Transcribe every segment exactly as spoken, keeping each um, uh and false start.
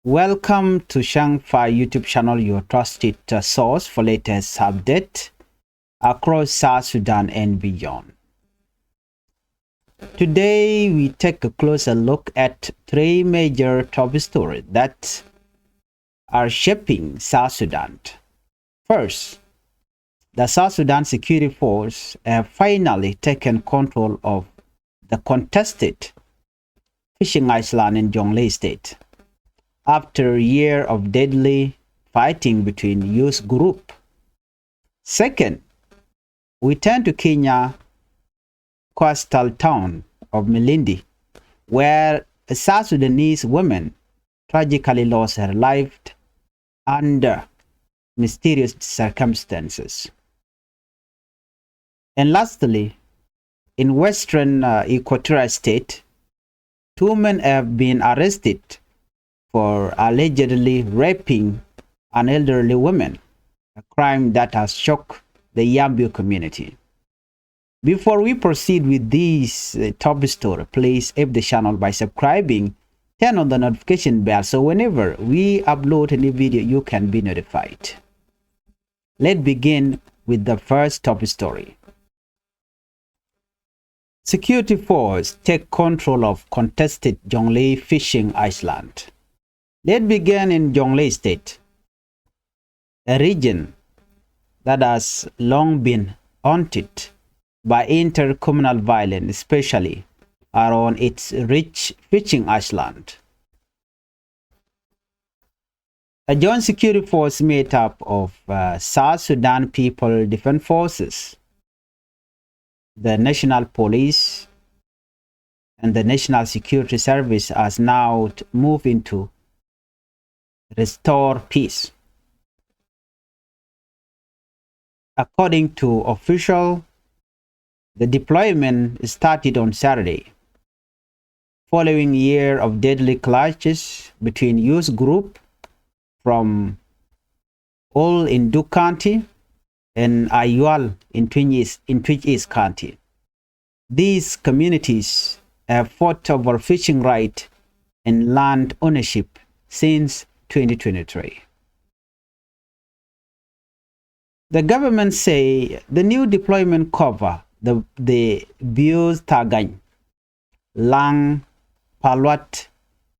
Welcome to Shang Fai YouTube channel, your trusted uh, source for latest update across South Sudan and beyond. Today, we take a closer look at three major top stories that are shaping South Sudan. First, the South Sudan Security Force have finally taken control of the contested fishing island in Jonglei State after a year of deadly fighting between youth group. Second, we turn to Kenya coastal town of Malindi, where a South Sudanese woman tragically lost her life under mysterious circumstances. And lastly, in western uh, Equatoria State, two men have been arrested for allegedly raping an elderly woman, a crime that has shocked the Yambio community. Before we proceed with this uh, top story, please help the channel by subscribing, turn on the notification bell so whenever we upload a new video, you can be notified. Let's begin with the first top story. Security force take control of contested Jonglei fishing island. Let's begin in Jonglei State, a region that has long been haunted by intercommunal violence, especially around its rich fishing island. A joint security force made up of uh, South Sudan People Defense Forces, the National Police, and the National Security Service has now t- moved into restore peace. According to official, the deployment started on Saturday, following year of deadly clashes between youth group from all in Duk County and Ayual in Twic East, in Twic East County. These communities have fought over fishing right and land ownership since twenty twenty-three. The government say the new deployment cover the, the Bios Tagany, Lang, Paluat,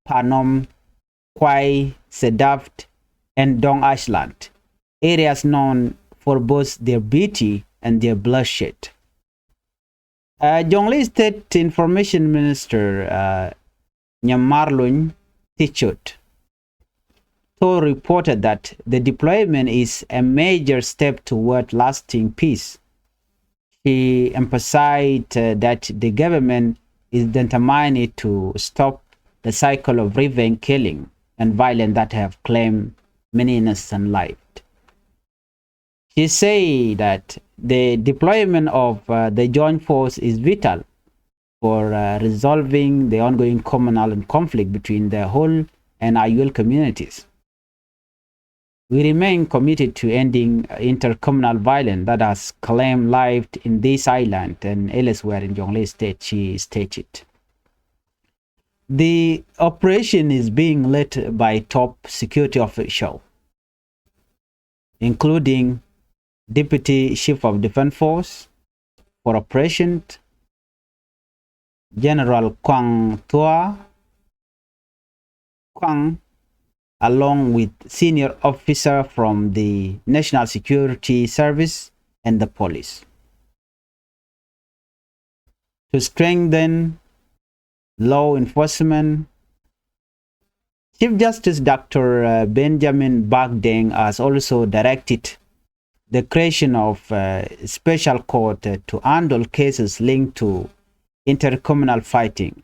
Panom, Kwai, Sedaft, and Dong Ashland, areas known for both their beauty and their bloodshed. Uh, Jonglei State Information Minister uh, Nyamarluny Tichot Thor reported that the deployment is a major step toward lasting peace. She emphasized uh, that the government is determined to stop the cycle of revenge killing and violence that have claimed many innocent lives. She said that the deployment of uh, the joint force is vital for uh, resolving the ongoing communal and conflict between the Hol and Ayuel communities. We remain committed to ending uh, intercommunal violence that has claimed life in this island and elsewhere in Jonglei State, she stated. The operation is being led by top security official, including Deputy Chief of Defense Force for Operation, General Kwang Thua Kwang, along with senior officer from the National Security Service and the police. To strengthen law enforcement, Chief Justice Doctor uh, Benjamin Bakdeng has also directed the creation of a special court uh, to handle cases linked to intercommunal fighting.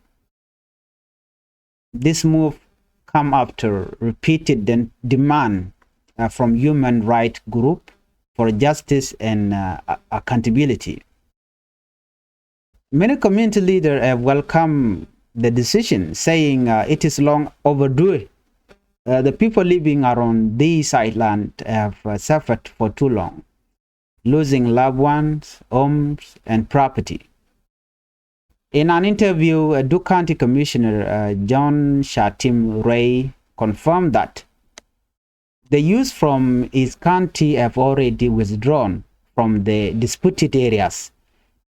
This move come after repeated den- demand uh, from human rights group for justice and uh, a- accountability. Many community leaders have welcomed the decision, saying uh, it is long overdue. Uh, the people living around this island have uh, suffered for too long, losing loved ones, homes, and property. In an interview, uh, Duk County Commissioner uh, John Shatim Ray confirmed that the youth from his county have already withdrawn from the disputed areas,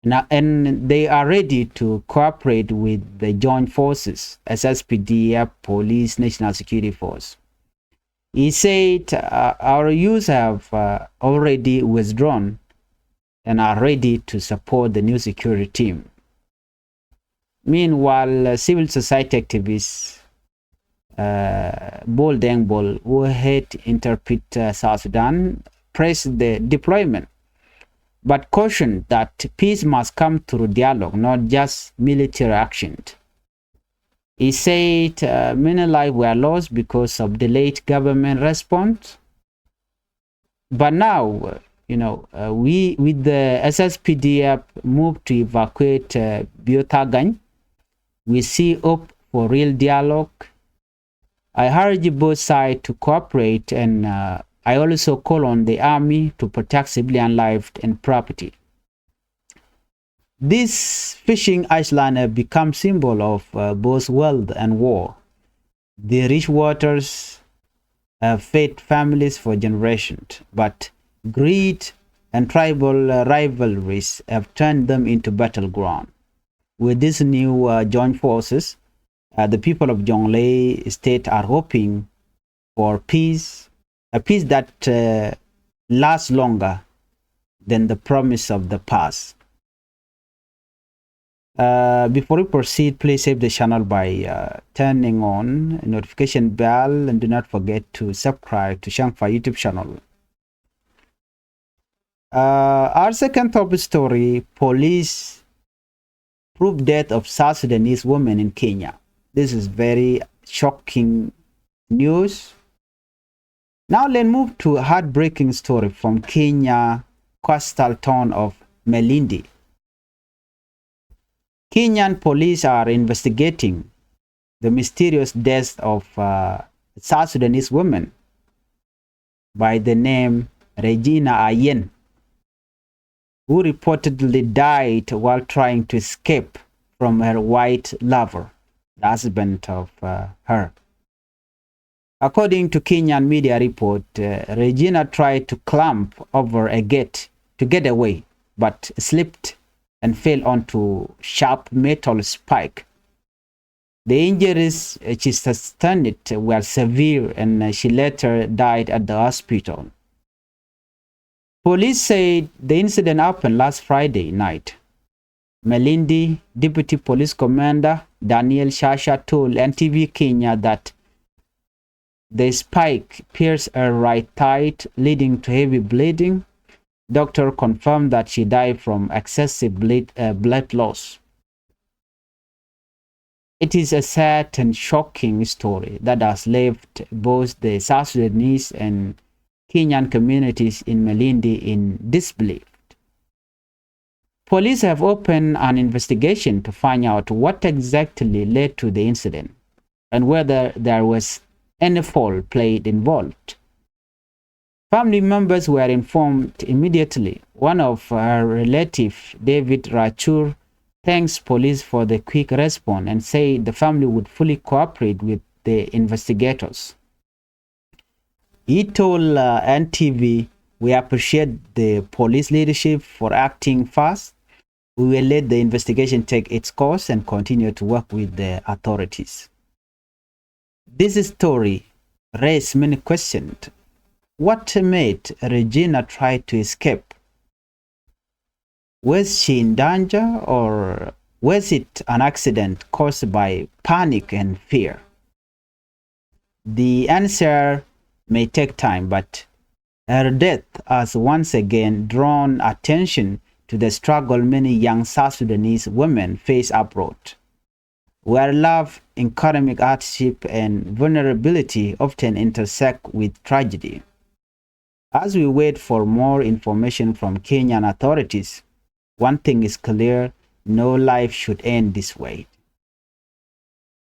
and, and they are ready to cooperate with the joint forces, S S P D F, police, National Security Force. He said, uh, "Our youth have, uh, already withdrawn and are ready to support the new security team." Meanwhile, uh, civil society activist, uh, Bol Deng Bol, who head Interpret, uh, South Sudan, praised the deployment, but cautioned that peace must come through dialogue, not just military action. He said, uh, many lives were lost because of delayed government response. But now, uh, you know, uh, we, with the S S P D F move to evacuate, uh, Biotagany, we see hope for real dialogue. I urge both sides to cooperate, and, uh, I also call on the army to protect civilian life and property. This fishing island have become symbol of, uh, both wealth and war. The rich waters have fed families for generations, but greed and tribal, uh, rivalries have turned them into battleground. With this new, uh, joint forces, uh, the people of Jonglei State are hoping for peace, a peace that, uh, lasts longer than the promise of the past. Uh, before we proceed, please save the channel by, uh, turning on notification bell, and do not forget to subscribe to Shangfa YouTube channel. Uh, our second top story: police prove death of South Sudanese woman in Kenya. This is very shocking news. Now let's move to a heartbreaking story from Kenya coastal town of Malindi. Kenyan police are investigating the mysterious death of, uh, South Sudanese woman by the name Regina Ayen, who reportedly died while trying to escape from her white lover, the husband of, uh, her. According to Kenyan media report, uh, Regina tried to climb over a gate to get away, but slipped and fell onto sharp metal spike. The injuries, uh, she sustained were severe, and, uh, she later died at the hospital. Police said the incident happened last Friday night. Malindi Deputy Police Commander Daniel Shasha told N T V Kenya that the spike pierced her right thigh, leading to heavy bleeding. Doctor confirmed that she died from excessive bleed, uh, blood loss. It is a sad and shocking story that has left both the South Sudanese and Kenyan communities in Malindi in disbelief. Police have opened an investigation to find out what exactly led to the incident and whether there was any foul play involved. Family members were informed immediately. One of her relative, David Rachur, thanks police for the quick response and said the family would fully cooperate with the investigators. He told, uh, N T V, "We appreciate the police leadership for acting fast. We will let the investigation take its course and continue to work with the authorities." This story raised many questions. What made Regina try to escape? Was she in danger, or was it an accident caused by panic and fear? The answer may take time, but her death has once again drawn attention to the struggle many young South Sudanese women face abroad, where love, economic hardship, and vulnerability often intersect with tragedy. As we wait for more information from Kenyan authorities, one thing is clear: no life should end this way.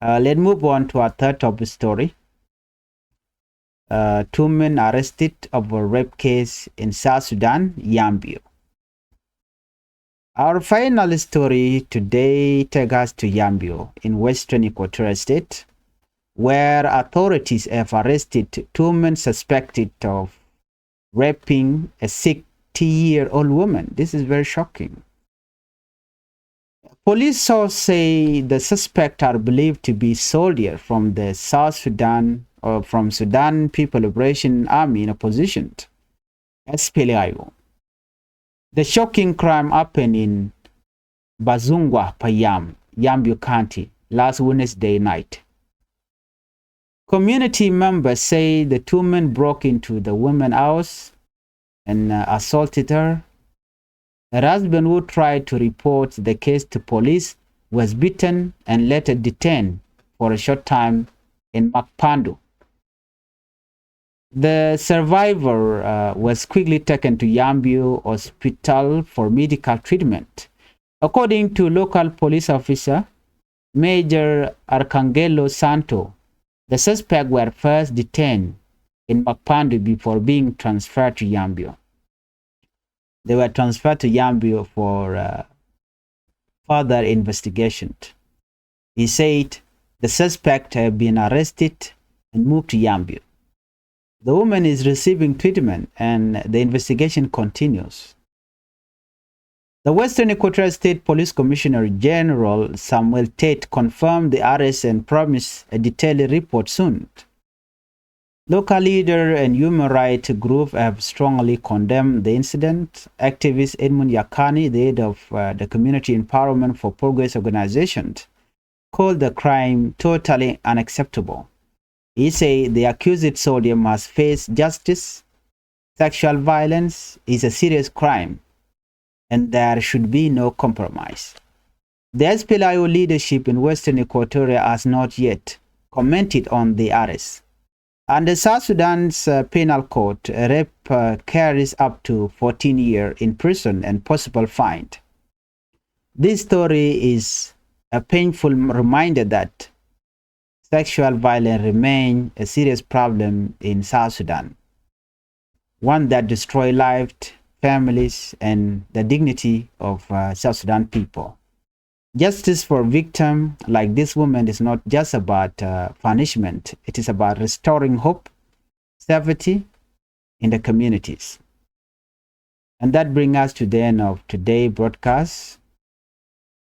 Uh, let's move on to our third top story. Uh, two men arrested over rape case in South Sudan, Yambio. Our final story today take us to Yambio in western Equatoria State, where authorities have arrested two men suspected of raping a sixty-year-old woman. This is very shocking. Police sources say the suspects are believed to be soldiers from the South Sudan or from Sudan People Liberation Army in opposition, S P L A I O. The shocking crime happened in Bazungwa Payam, Yambio County, last Wednesday night. Community members say the two men broke into the woman's house and, uh, assaulted her. Her husband, who tried to report the case to police, was beaten and later detained for a short time in Makpandu. The survivor, uh, was quickly taken to Yambio Hospital for medical treatment. According to local police officer Major Arcangelo Santo, the suspects were first detained in Makpandu before being transferred to Yambio. They were transferred to Yambio for, uh, further investigation. He said the suspects have been arrested and moved to Yambio. The woman is receiving treatment and the investigation continues. The Western Equatoria State Police Commissioner General Samuel Tate confirmed the arrest and promised a detailed report soon. Local leader and human rights group have strongly condemned the incident. Activist Edmund Yakani, the head of, uh, the Community Empowerment for Progress organization, called the crime totally unacceptable. He said the accused soldier must face justice. Sexual violence is a serious crime and there should be no compromise. The S P L A I O leadership in Western Equatoria has not yet commented on the arrest. Under South Sudan's, uh, penal code, rape, uh, carries up to fourteen years in prison and possible fine. This story is a painful reminder that sexual violence remains a serious problem in South Sudan, one that destroys lives, families, and the dignity of, uh, South Sudan people. Justice for victims like this woman is not just about, uh, punishment. It is about restoring hope, safety in the communities. And that brings us to the end of today broadcast.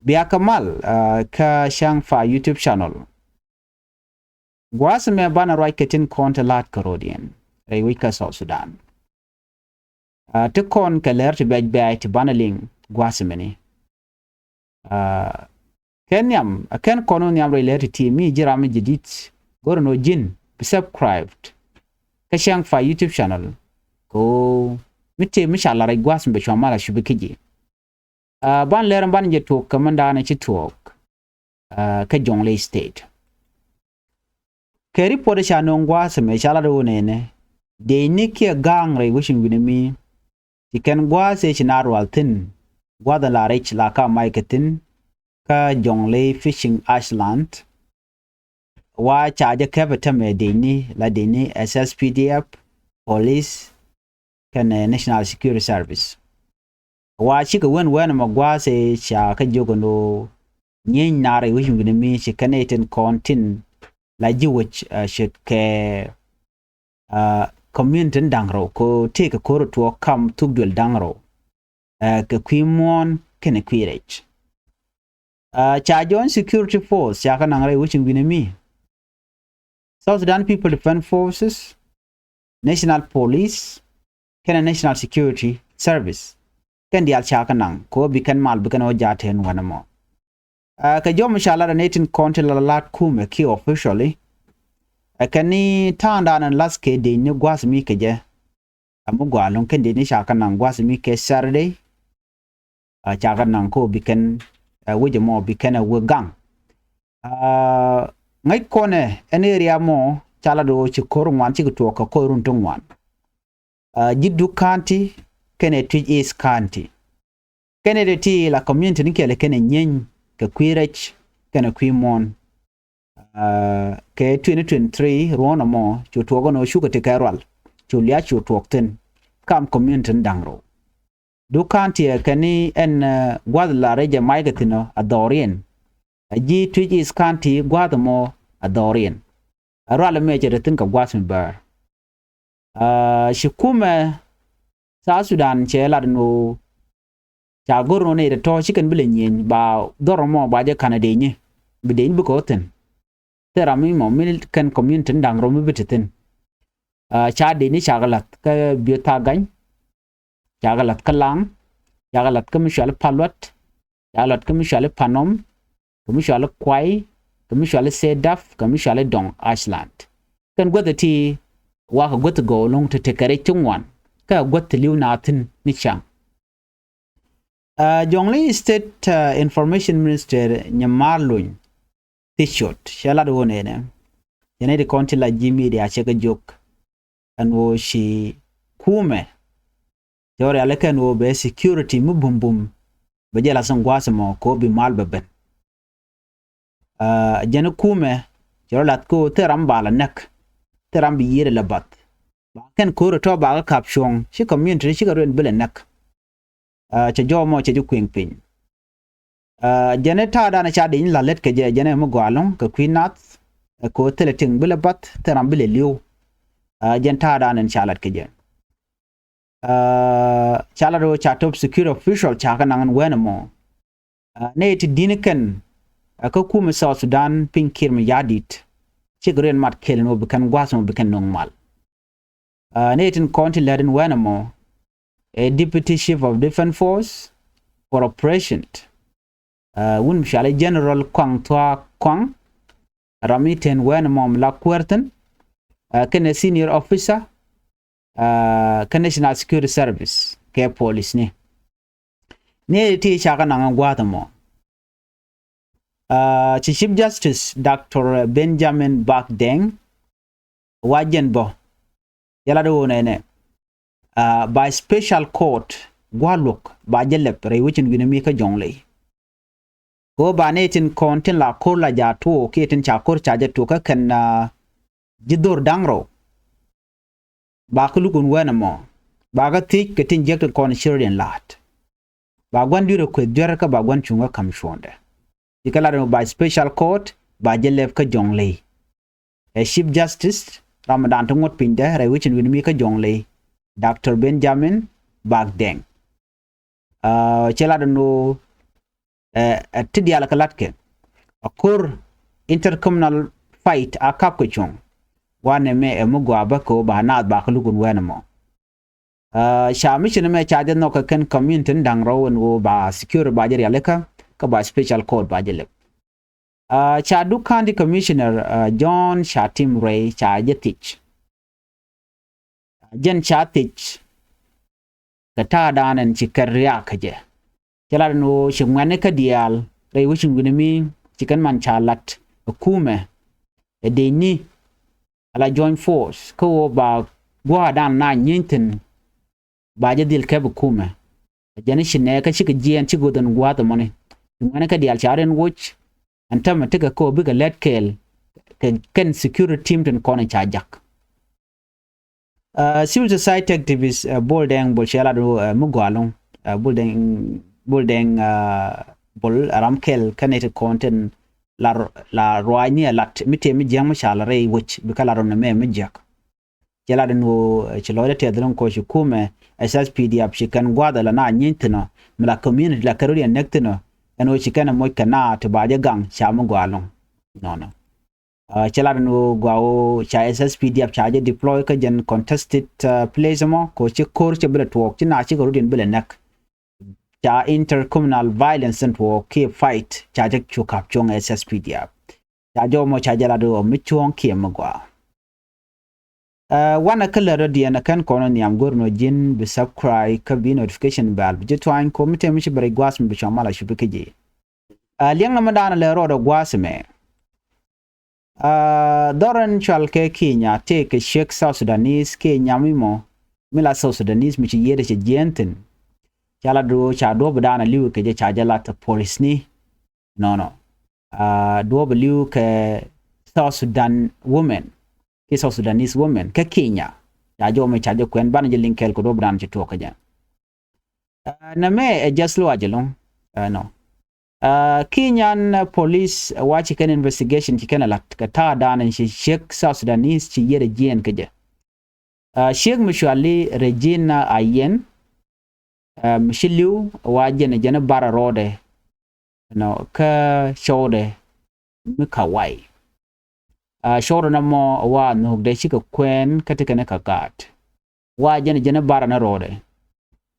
Bia kɛ mal, uh, kä Changfa YouTube channel. Gua̱a̱th mɛ banɛ ruac kɛ tin kɔn te la̱t kärɔ̱diɛn rɛy wec kä South Sudan. Uh, ti kɔn kɛ lɛr ti bɛc bɛ̈ɛ̈c ti banɛ liŋ gua̱a̱th mɛni. Uh, kɛn nhiam, uh, kɛn kɔn wä nhiam rɛy lɛr ti ti mi ji̱ ram mi jadid go̱rɛ nɔ ji̱n bi subscribe kä Changfa YouTube channel. Ko mi tëë mi ca lar rɛy gua̱a̱th mi bɛ cua mal a cupi kä ji̱. Uh, ban lɛr ban jɛ tuɔɔk kä mɛn daanɛ ci tuɔɔk, uh, kä Jonglei State. Kɛ report ca nööŋ gua̱a̱th mɛ ca lat wä nɛnɛ dee ni kiɛ ga̱a̱ŋ rɛy wecin wi̱ni mi ci kɛn gua̱a̱th ëë ci na rual thi̱n gua̱a̱th la rɛc la ka mac kɛ thi̱n kä Jonglei Fishing Island. Wa ca jɛ kɛpɛ tämɛ dee ni la dee ni S S P D F, police kɛnɛ National Security Service. Wa cikɛ wen wen mɛ gua̱a̱th ëë ca kä jiök ɛn ɣöö nyieny nar i̱ wi̱c wi̱ni mi ci kɛn itin kɔn tin la ji̱ wec, uh, ce̱tkɛ, uh, community ni da̱ŋ rɛw ko tëëkɛ ko̱r tuɔɔk kam thuk duël da̱ŋ rɛw, uh, kɛ kui̱ muɔ̱ɔ̱n kɛnɛ kui̱ rɛc. Uh, ca join security force ca kɛ naŋ rɛy wecin wi̱ni mi. South Sudan People Defense Forces, National Police kɛnɛ National Security Service. Kɛn diaal ca kɛ naŋ ko bi kɛn mal bi kɛn ɔ ja̱a̱t ɛn wanɛ mɔ. Uh, kɛ jɔm ca lat ɛ ni tin kɔn ti la lat kumɛ ki officially. Ɛ kɛn ni ta̱a̱ŋdan ɛn lath kɛ dec ni gua̱th mi kɛ jɛ. Ɛmɛ gua̱a̱ lo̱ŋ kɛn dec ni ca kɛ naŋ gua̱th mi kɛ Saturday. Uh, ca kɛ naŋ ko bi kɛn, uh, wec ɛmɔ bi kɛn ɛ wek gaŋ. Uh, ŋäc kɔnɛ ɛn area mɔ ca lat ɣöö ci ko̱r ŋuan cikɛ tuɔɔk kɛ ko̱r run ti ŋuan. Uh, ji̱ Duk County kɛnɛ Twic East County. Kɛnɛ dee ti la community ni kɛlɛ kɛnɛ nyieny kɛ kui̱ rɛc kɛnɛ kui̱ muɔ̱ɔ̱n. Uh, kɛ twenty twenty-three ruɔ̱n ɛmɔ cu tuɔɔk ɛn ɣöö cukɛ ti kɛ rual cu lia̱a̱ cu tuɔɔk thi̱n kam community ni da̱ŋ rɛw. Duk County ɛ kɛn ni ɛn, uh, gua̱th la rɛc ɛ mac kɛ thi̱n ɔ a dhɔriɛn. A ji̱ Twic East County gua̱th ɛmɔ a dhɔriɛn. Ɛ rual ɛmɛ cɛ te thi̱n kɛ gua̱a̱th mi bäär. Aa, ci kumɛ South Sudan cɛ lat ɛn ɣöö ca go̱r ɛn ɣöö nɛy tɔ̱tɔ̱ ci kɛn bi lɛ nyieny ba dhɔr ɛmɔ ba jɛ ka̱n ɛ dee nyi bi dee nyi bikɛ wä thi̱n. Thil ram mi mɔ mi kɛn community ni da̱ŋ rɛw mi bi te thi̱n. Aa, ca dee nyi cakɛ la̱th kä Biöth Thagany, cakɛ la̱th kä Laŋ, cakɛ la̱th kä mi cɔal i̱ Paluat, cakɛ la̱th kä mi cɔal i̱ Panɔm, kä mi cɔal i̱ Kuay, kä mi cɔal i̱ Sedap, kä mi cɔal i̱ Dɔŋ Ashland. Kɛn guäth ɛ ti wakɛ guäth ti gɔw ɛlɔ̱ŋ ti tekɛ rɛy ti ŋuan kä guäth ti li̱w naath thi̱n ni ca̱ŋ. Aa, Jonglei State, aa, Information Minister Nyamar Luny Thicot cɛ lat ɣöö nɛnɛ, cɛ nɛy ti kɔn ti la ji̱ media cɛ kɛ jiök ɛn ɣöö ci kumɛ cɛ wä rialikä ɛn ɣöö bɛ security mi bumbum bɛ jɛ la̱th ɛn gua̱a̱th ɛmɔ kɛ ɣöö bi mal bɛ ben. Aa, jɛn kumɛ cɛ rɔ la̱th kɛ ɣöö thil ram ba lɛ näk, thil ram bi yiëër lɛ bath. Ba kɛn ko̱r ɛ tɔ̱ ba kɛ ka̱p cuɔ̱ŋ ci community cikɛ ruɛn bi lɛ näk. Aa, cɛ jɔw ɛmɔ cɛ ji̱ kuëŋ piny. Aa, jɛn i̱ ta̱a̱dan ca dee nyi la̱th lät kɛ jɛ, jɛn ɛ mi gɔaa ɛlɔ̱ŋ kɛ kui̱ nath, ɛ kɛ ɣöö thilɛ ti̱ŋ bi lɛ bath, thil ram bi lɛ li̱w. Aa, jɛn ta̱a̱dan ɛn ca lat kɛ jɛ. Aa, ca lat ɣöö ca top security official ca kɛ naŋ ɛn wɛn ɛmɔ. Aa, nɛy ti di̱t ni kɛn, aa, kä kumɛ South Sudan piny Kiir Mayardit cikɛ ruɛn mat kɛl ɛn ɣöö bi kɛn gua̱a̱th ɛmɔ bi kɛn nöŋ mal. Aa, nɛy tin kɔn ti lät ɛn wɛn ɛmɔ ɛ Deputy Chief of Defence Force for Operation. Aa, wun mi cɔal i̱ General Kuaŋ Thuaak Kuaŋ, ram mi te ɛn wɛn ɛmɔ mi la kuäär thi̱n, aa, kɛnɛ senior officer, aa, kä National Security Service kɛ police ni. Nɛy ti ca kɛ naŋ ɛn gua̱a̱th ɛmɔ. Aa, ci Chief Justice Doctor Benjamin Bak Deng wa jɛn bä, cɛ lat ɣöö nɛnɛ, aa, ba special court gua̱a̱th luɔ̱k ba jɛ lɛp rɛy wecin wi̱ni mi kä Jonglei. Kɛ ɣöö ba nɛy tin kɔn tin la ko̱r la jaat tuɔɔk kiɛ tin ca ko̱r ca jɛ tuɔɔk kä kɛn, aa, ji̱ dho̱r da̱ŋ rɛw. Ba kä luk ɛn wɛn ɛmɔ. Ba kä thiec kɛ tin jiäk tin kɔn ci rɔ̱diɛn la̱a̱t. Ba gua̱n dui̱r ɛ kueth juär kä ba gua̱n cuŋ kä ka̱m cuɔ̱ɔ̱ŋdɛ. Ci kɛ lat ɛn ɣöö ba special court ba jɛ lɛp kä Jonglei. Ɛ Chief Justice ramdan ti ŋuɔ̱t pinydɛ rɛy wecin wi̱ni mi kä Jonglei, Doctor Benjamin Bak Deng. Aa, cɛ lat ɛn ɣöö, ɛ, ɛ ti diaal kɛ latkɛ. A ko̱r intercommunal fight a kap kɛ cuɔ̱ŋ. Wanɛ mɛ ɛ mi gɔaa bä kɛ ɣöö ba naath ba kɛ luk ɛn wɛn ɛmɔ. Aa, ca mi ci ni mɛ ca jɛ nhɔk kɛ kɛn community ni da̱ŋ rɛw ɛn ɣöö ba security ba jɛ rialikä kä ba special court ba jɛ lɛp. Aa, ca Duk County Commissioner, aa, John Catim Rey ca jɛ thiec. Jɛn ca thiec kɛ ta̱a̱dan ɛn ci kɛn riaak kä jɛ. Cɛ lat ɛn ɣöö ci ŋuɛ̈tni kä diaal rɛy wecin wi̱ni mi ci kɛn man ca lat ɛ kumɛ ɛ dec ni ala joint force kä ɣöö ba gua̱a̱dan na nyieeny thi̱n ba jɛ dhil kɛp ɛ kumɛ. Ɛ jɛn i̱ ci nɛɛkä cikɛ jiɛɛn cikɛ ɣöth ɛn gua̱a̱th ɛmɔni. Ci ŋuɛ̈tni kä diaal ca rɛn woc ɛn täämɛ tekɛ kɛ ɣöö bikɛ lät kɛɛl kɛ kɛn security team tin kɔn in ca jak. Aa, civil society activist, aa, Bol Deng Bol cɛ lat ɣöö, aa, mi gɔaa ɛlɔ̱ŋ, aa, Bol Deng, Bol Deng, aa, Bol ram kɛl kä nɛy ti kɔn tin la, la ruaacni ɛ lat mi tëë mi jiäk mi ca la rɛy wec bikɛ la rɔm nɛmɛ mi jiäk. Cɛ lat ɛn ɣöö, aa, ci lɔcdä tɛth ɛlɔ̱ŋ kɔ ci kumɛ SSPDF ci kɛn gua̱a̱th ɛ la na nyieeny thi̱n ɔ mi la community la kɛ rɔ̱diɛn näk thi̱n ɔ ɛn ɣöö ci kɛn ɛ moc kɛ na ti ba jɛ gaŋ ca mi gɔaa ɛlɔ̱ŋ. Nɔnɔ. Aa, cɛ lat ɛn ɣöö gɔaa ɣöö ca SSPDF ca jɛ deploy kä jɛn contested, aa, place ɛmɔ kɛ ɣöö ci ko̱r cɛ bi lɛ tuɔɔk ci na cikɛ rɔ̱diɛn bi lɛ näk. Ca intercommunal violence ɛn tuɔɔk kiɛ fight ca jɛ cu ka̱p cuɔ̱ŋ SSPDF. Ca jɔw mɔ ca jɛ lat ɣöö mi cuɔ̱ɔ̱ŋ kiɛ mi gɔaa. Aa, wanɛ kä lät rɔ̱diɛn ɛ kɛn kɔn ɔ nhiam go̱r nɔ ji̱n bi subscribe kä bi notification bell bi ji̱ tuany kɔ mi tëë mi ci bi rɛc gua̱a̱th mi bi cɔm mal a cupi kä ji̱. Aa, liɛŋ nɔmɔ daanɔ lɛ rɔɔdɛ gua̱a̱th ɛmɛ. Aa, dhɔr in cɔal kɛ Kenya tëëkɛ ciek South Sudanese, Kenya mi mɔ mi la South Sudanese mi ci yiëëdɛ cɛ jiɛɛn thi̱n. Ca la duɔ̱ɔ̱p ca duɔ̱ɔ̱p daanɔ li̱w kɛ jɛ ca jɛ la te polisni. Nɔnɔ. Aa, duɔ̱ɔ̱p li̱w kɛ South Sudan women kiɛ South Sudanese women kä Kenya. Ca jɔw mi ca jɛ kuɛn banɛ jɛ liŋ kɛɛl kɛ duɔ̱ɔ̱p daanɔ ci tuɔɔk kɛ jɛ. Aa, nɛmɛ ɛ just luac ɛlɔ̱ŋ. Ɛnɔ. Aa, Kenyan police wa ci kɛn investigation ci kɛn a lat kɛ ta̱a̱ da̱a̱n ci ciek South Sudanese ci yiɛt a jiɛn kä jɛ. Aa, ciek mi cuali Regina Ayen, aa, mi ci li̱w wa jɛn jɛn bar a rɔɔdɛ, you know, kä cɔwdɛ mi Kawai. Aa, cɔwdɛ na mɔ wa nhokdɛ cikɛ kuɛn kä ti kɛn kä gaat. Wa jɛn jɛn bar a ni rɔɔdɛ.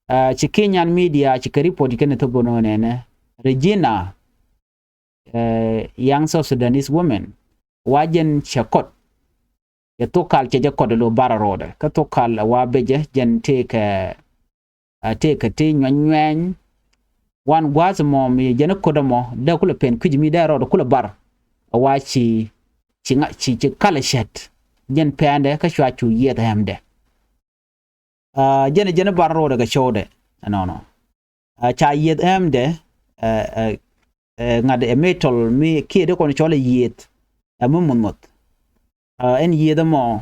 Aa, ci Kenyan media ci kɛ report kɛn thop nɔ nɛnɛ Regina, aa, young South Sudanese woman, wa jɛn cɛ kɔt. Cɛ thok kal cɛ jɛ kɔt lo bar a rɔɔdɛ. Kä thok kal wa becɛ jɛn tëëkɛ, aa, tëëkɛ ti nyuɛny nyuɛny. Wan gua̱a̱th mɔ mi jɛn kɔt mɔ dee kulɛ pɛn kui̱c mi dee rɔɔdɛ kulɛ bar. A wa ci, ci ŋa, ci, ci kal cɛt. Jɛn pɛndɛ kä cua cu yiɛth ɛmdɛ. Aa, jɛn, jɛn bar rɔɔdɛ kɛ cɔwdɛ. Ɛnɔnɔ. Aa, ca yieth ɛmdɛ, ɛ, ɛ, ɛ, ŋa̱t ɛ metal mi kiɛ dee kɔn cɔl ɛ yieth ɛ mi muth muth. Aa, ɛn yieth ɛmɔ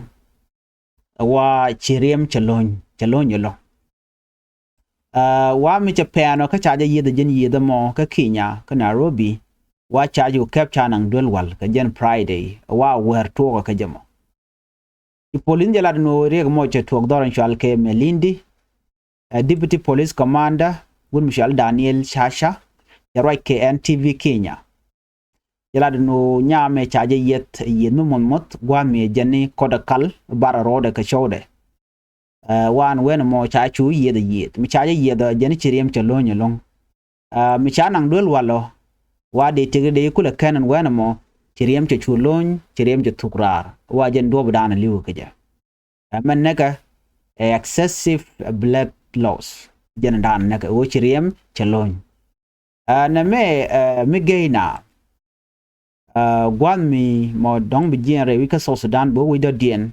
ɛ wa ci riɛm cɛ lo̱ny, cɛ lo̱ny ɛlɔ. Aa, wa mi cɛ pɛɛnɔ kä ca jɛ yieth ɛ jɛn yieth ɛmɔ kä Kenya kä Nairobi. Wa ca jɛ kɛp ca naŋ duel wal kɛ jɛn Friday ɛ wa wɛr tuɔɔk kä jɛ mɔ. Ci police jɛ lat ni ɣöö riɛk mɔ cɛ tuɔɔk dhɔr in cual kɛ Melindi, ɛ, Deputy Police Commander, wut mi cual Daniel Chacha, cɛ ruac kɛ N T V Kenya. Jɛ lat ni ɣöö nyamɛ ca jɛ yieth, yieth mi muɔth muɔth, gua̱a̱th mi jɛn ni kɔt ɛ kal, bar a rɔɔdɛ kɛ cɔwdɛ. Ɛ, wan wen mɔ ca cu yieth a yieth. Mi ca jɛ yieth a jɛn ci riɛm cɛ lo̱ny ɛlɔ̱ŋ. Aa, mi ca naŋ duel walɔ. Wa dee tëkdɛ dee kulɛ kɛn ɛn wɛn ɛmɔ. Ci riɛm cɛ cu lo̱ny, ci riɛm cɛ thuk raar. Wa jɛn duɔ̱ɔ̱p dan li̱w kä jɛ. Ɛ, mɛn näkɛ, ɛ, excessive blood loss. Jɛn dan näkɛ, ɣöö ci riɛm cɛ lo̱ny. Aa, nɛmɛ, ɛ, mi geyna. Aa, gua̱a̱th mi mɔ dɔ̱ŋ bi jiɛɛn rɛy wi̱c kä South Sudan bi wä wi̱c dɔ̱diɛn.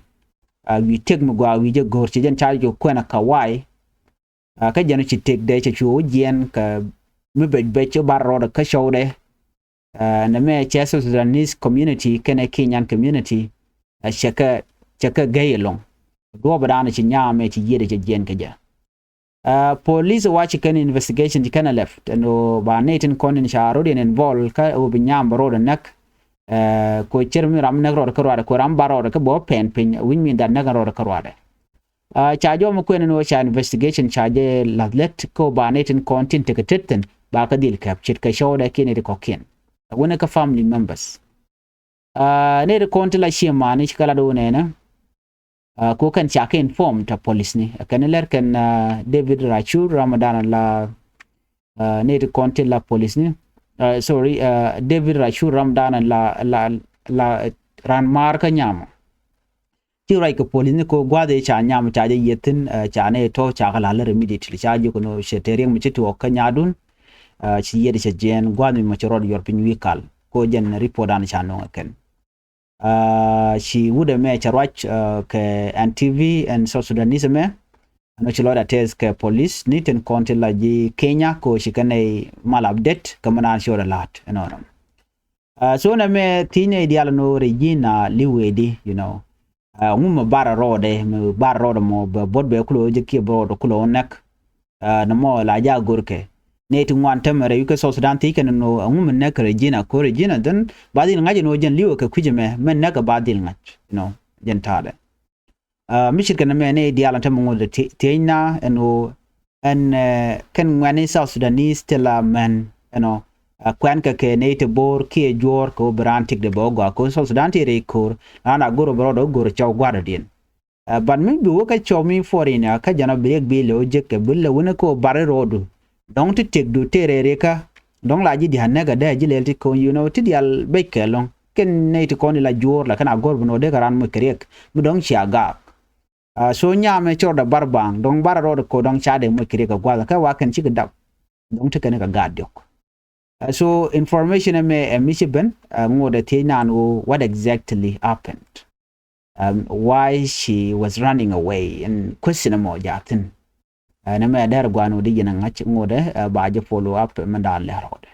Aa, wi̱i̱ tëk mi gɔaa wi̱i̱ jɛ go̱o̱r ci jɛn ca jɛ kuɛn a Kawai. Aa, kä jɛn ci tëk dee cɛ cu wä jiɛɛn kɛ mi bec bec bar rɔɔdɛ kä cɔwdɛ. Aa, nɛmɛ cɛ South Sudanese community kɛnɛ Kenyan community. Aa, cɛ kɛ, cɛ kɛ gɛy ɛlɔ̱ŋ. Duɔ̱ɔ̱p dan ci nyamɛ ci yiëëdɛ cɛ jiɛɛn kɛ jɛ. Aa, police wa ci kɛn investigation ci kɛn a lɛp ɛn ɣöö ba nɛy tin kɔn in ca ro̱d in involve kä ɣöö bi nyam bɛ ro̱d in näk. Aa, ko cir mi ram näk rɔɔdɛ kä ruaadɛ ko ram ba rɔɔdɛ kä bɛ wä pɛn piny, which mean that näk rɔɔdɛ kä ruaadɛ. Aa, ca jɔm kuɛn ɛn ɣöö ca investigation ca jɛ lath lät kä ɣöö ba nɛy tin kɔn tin tekɛ tet thi̱n ba kä dhil kɛp ce̱tkɛ cɔwdɛ kiɛn nɛy ti kɔ̱kiɛn. Aa, wänɛ kä family members. Aa, nɛy ti kɔn ti la ciɛ mani ci kɛ la do̱o̱ nɛnɛ. Aa, ko kɛn ca kɛ inform ta police ni. Aa, kɛn lɛr kɛn, aa, David Rachur Ramadan la, aa, nɛy ti kɔn ti la police ni. Aa, sorry, aa, David Rachur Ramadan la, la, la ran maar kä nyam. Ci ruac kɛ police ni ko gua̱th i̱ ca nyam ca jɛ yiethin, aa, ca nɛy tɔ̱ ca kɛ la lɛr immediately. Ca ji̱ kɛ ni cɛ te riɛk mi ci tuɔɔk kä nyadun. Aa, ci yiet cɛ jiɛn gua̱th mi mɔ ci rɔɔd yuɔr piny wi̱i̱ kal. Ko jɛn report dan ca nɔŋ kɛn. Aa, ci wut ɛmɛ cɛ ruac, aa, kɛ N T V ɛn South Sudanese ɛmɛ. Ɛn ɣöö ci lɔcdɛ tɛth kɛ police ni tin kɔn ti la ji̱ Kenya ko ci kɛn ɛ mal update kɛ mi naan ci ɣöö dɛ la̱t ɛnɔnɔ. Aa, so nɛmɛ thiecnɛ diaal ɛn ɣöö Regina li̱w ëëdi, you know. Aa, ŋu mi bar rɔɔdɛ, mi bar rɔɔdɛ mɔ bɛ buɔ̱t bɛ kulɛ ɣöö jɛ kiɛ bɛ rɔɔdɛ kulɛ ɣöö näk. Aa, nɔmɔ la jɛ a go̱rkɛ. Nɛy ti ŋuan tämɛ rɛy wi̱c kä South Sudan thiec kɛn ni ɣöö ɛŋu mi näk Regina, ko Regina then ba dhil ŋa̱c ni ɣöö jɛn li̱wɛ kɛ kui̱c ɛmɛ, mɛn näk kɛ ba dhil ŋa̱c, you know, jɛn ta̱a̱dɛ. Aa, mi ce̱tkɛ nɛmɛ nɛy diaal tämɛ ŋot thiecna ɛn ɣöö ɛn, ɛ, kɛn ŋuɛ̈tni South Sudanese ti la män, you know, aa, kuɛnkɛ kɛ nɛy ti bo̱o̱r kiɛ juɔ̱ɔ̱r kɛ ɣöö bi raan tëkdɛ bɛ wä gɔaa kɛ ɣöö South Sudan ti rɛy ko̱o̱r, raan a go̱r ɣöö bɛ rɔɔdɛ wä go̱r cɔw gua̱a̱r dɔ̱diɛn. Ɛ, but mi bi wä kä cɔw mi foreign, ɛ, kä jɛn ɔ bi riɛk bi lɛ wä jek kɛ bi lɛ wä ni kä ɔ bar i̱ rɔɔdu. Dɔ̱ŋ ti tëkdu tëë rɛy riɛkä. Dɔ̱ŋ la ji̱ dia̱a̱n näk ɛ dee ji̱ lɛl ti kɔn, you know, ti diaal bec kɛ lɔ̱ŋ. Kɛn nɛy ti kɔn i̱ la juɔ̱ɔ̱r la kɛn a go̱r bi nɔ dee kɛ raan moc kɛ riɛk. Mi dɔ̱ŋ cia gaak. Aa, so nyamɛ cɔr dee bar baŋ. Dɔ̱ŋ bar rɔɔdu kɔ dɔ̱ŋ ca dee moc kɛ riɛk kɛ gua̱th. Kɛ wa kɛn cikɛ dap. Dɔ̱ŋ ti kɛn kɛ gaat diɔ̱k. Aa, so information ɛmɛ ɛ mi ci ben, aa, ŋot ɛ thiec naan ɣöö what exactly happened. Um, why she was running away, ɛn question ɛmɔ jathin. Ɛn ɛmɛ dɛr guan wä di yɛn ŋa̱c ŋot ɛ, ɛ, ba jɛ follow up mɛ da̱a̱n lɛr ɣɔdɛ.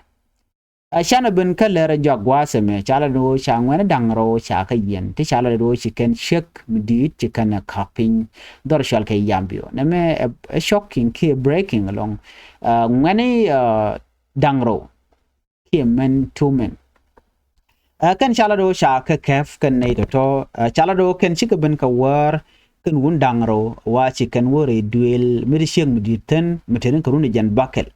Ɛ, canɛ ben kä lɛr jɔak gua̱a̱th ɛmɛ ca la do̱ ca ŋuɛn da̱ŋ rɛw ca kä yɛn ti ca la do̱ ci kɛn ciek mi di̱i̱t ci kɛn ɛ ka̱p piny dhɔr cual kɛ Yambio. Nɛmɛ ɛ, ɛ shocking kiɛ breaking ɛlɔ̱ŋ. Ɛ, ŋuɛn i̱, ɛ, da̱ŋ rɛw. kiɛ men two men. Ɛ kɛn ca lat ɣöö ca kɛ kɛp kɛn nɛy tɔ̱tɔ̱, ɛ ca lat ɣöö kɛn cikɛ ben kɛ wäär kɛn wun da̱ŋ rɛw wa ci kɛn wä rɛy duëël mi ti ciek mi di̱i̱t thi̱n mi te rin kɛ run i̱ jɛn bäkɛl.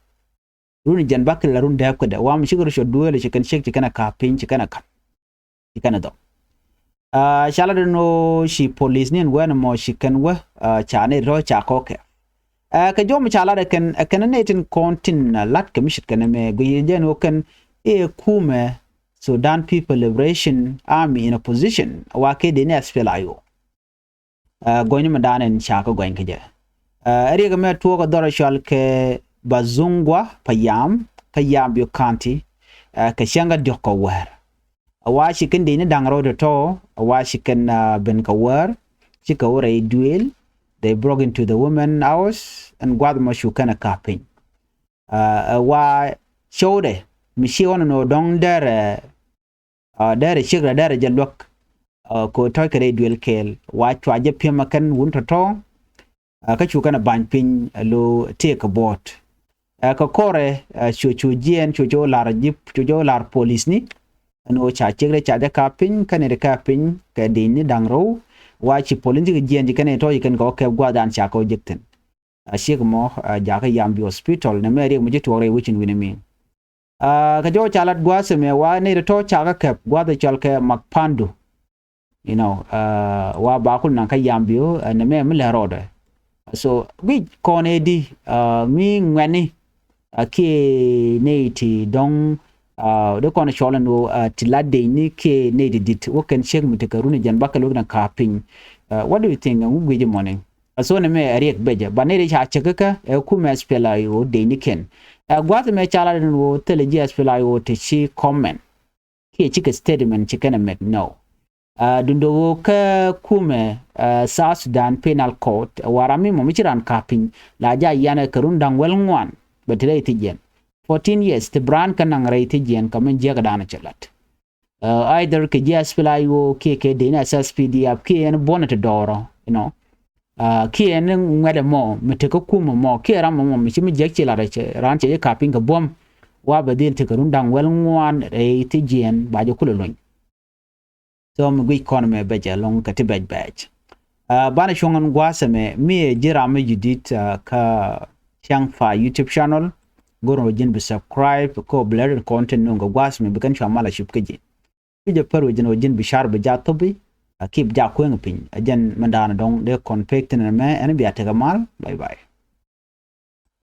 Run i̱ jɛn bäkɛl la run dääp kädɛ wa mi cikɛ run cɔ duëël ci kɛn ciek ci kɛn ɛ ka̱p piny ci kɛn ɛ ka̱p ci kɛn ɛ dhɔk. Aa, ca lat ɛn ɣöö ci polisni ɛn wɛn ɛmɔ ci kɛn wä, aa, ca nɛy tɔ̱ ca kɔkɛ. Aa, kɛ jɔm ca lat ɛ kɛn, ɛ kɛn nɛy tin kɔn tin, aa, lat kɛ mi ce̱tkɛ nɛmɛ guiy jɛn ɣöö kɛn i̱ ɛ kumɛ Sudan People Liberation Army in opposition wa kɛ dee ni S P L A I O. Aa, gɔny mi dan ɛn ca kɛ gɔny kɛ jɛ. Aa, ɛ riɛk ɛmɛ tuɔɔk ɛ dhɔr ɛ cɔal kɛ Bazungwa Payam kä Yambio County, aa, kɛ cäŋ kä diɔ̱k kɛ wäär. A wa ci kɛn dee ni da̱ŋ rɛw tɔ̱tɔ̱, a wa ci kɛn, aa, ben kɛ wäär, cikɛ wä rɛy duëël, they broke into the women house, ɛn gua̱th mɔ cu kɛn ɛ ka̱p piny. Aa, ɛ wa cɔwdɛ mi ci ɣɔn ɛn ɣöö dɔ̱ŋ dɛrɛ, aa, dɛrɛ ciek rɛ dɛrɛ jɛ luäk, aa, kɛ ɣöö tɔ̱c kɛ rɛy duëël kɛɛl, wa cua jɛ piɛmɛ kɛn wun tɔ̱tɔ̱, aa, kä cu kɛn ɛ ba̱ny piny, aa, lo tëëk kɛ buɔ̱ɔ̱t. Aa, kɛ kɔrɛ, aa, cu cu jiɛɛn cu cu lar jip cu cu lar polisni. Ɛn ɣöö ca ciek rɛ ca jɛ ka̱p piny kä nɛy ti ka̱p piny kɛ dee ni da̱ŋ rɛw. Wa ci polisni kɛ jiɛɛn ci kɛn ɛ tɔ̱ ci kɛn kɛ wä kɛp gua̱a̱th dan ca kɛ wä jek thi̱n. Aa, ciek mɔ, aa, jakä Yambio Hospital nɛmɛ riɛk mi ci tuɔɔk rɛy wecin wi̱n ɛmi. Aa, kɛ jɔw ca lat gua̱a̱th ɛmɛ wa nɛy tɔ̱ ca kɛ kɛp gua̱a̱th ɛ cɔal kɛ Makpandu. You know, aa, wa ba kul naŋ kä Yambio, aa, nɛmɛ mi lɛ rɔɔdɛ. So guic kɔn ɛ di, aa, mi ŋuɛ̈tni, aa, kiɛ nɛy ti dɔ̱ŋ, aa, dee kɔn cɔl ɛn ɣöö, aa, ti la dec ni kiɛ nɛy ti di̱t wä kɛn ciek mi ti kɛ run ɛ jɛn bäkɛl wä kɛn ka̱p piny. Aa, what do you think? Ɛŋu guic ɛmɔni? Aa, so nɛmɛ ɛ riɛk becɛ ba nɛy ti ca cäk kä ɛ kumɛ S P L A I O dec ni kɛn. Aa, gua̱th ɛmɛ ca lat ɛn ɣöö thilɛ ji̱ S P L A I O ti ci comment kiɛ cikɛ statement ci kɛn ɛ mɛk, no. Aa, duundɛ ɣöö kä kumɛ, aa, South Sudan Penal Code, aa, wa ram mi mɔ mi ci raan ka̱p piny la jɛ a yianɛ kɛ run da̱ŋ wäl ŋuan bɛ te rɛy thi̱jiɛn. Fourteen years ti bi raan kɛ naŋ rɛy thi̱jiɛn kɛ min jiäkä da̱a̱n cɛ la̱t. Aa, either kɛ ji̱ S P L A I O kiɛ kɛ dee ni S S P D F kiɛ ɛn buɔ̱nɛ ti dɔɔrɔ, you know. Aa, kiɛ ɛn ŋuɛ̈tdɛ mɔ mi tekä kumɛ mɔ kiɛ ram mɔ mi ci mi jiäk ci lat ɛ cɛ raan cɛ ji̱ ka̱p piny kɛ buɔ̱m. Wa bɛ dhil tekɛ run da̱ŋ wäl ŋuan rɛy thi̱jiɛn ba jɛ kulɛ luny. So mi guic kɔn mɛ bɛc ɛlɔ̱ŋ kɛ ti bɛc bɛc. Aa, banɛ cuɔ̱ŋ ɛn gua̱a̱th ɛmɛ mi ɛ ji̱ ram mi ji̱ di̱t, aa, kä Cäŋ Pay YouTube channel. Go̱r ɛn ɣöö ji̱n bi subscribe kɛ ɣöö bi lɛr in content nuŋ kɛ gua̱a̱th ɛmɛ bi kɛn cua mal a cup kä ji̱. Cu jɛ pär wec ɛn ɣöö ji̱n bi car bi jaa thopi, aa, keep jaa kueŋ piny. Ɛ jɛn mɛn daanɔ dɔ̱ŋ dee kɔn pek thin ɛmɛ ɛn bia tekɛ mal. Bye bye.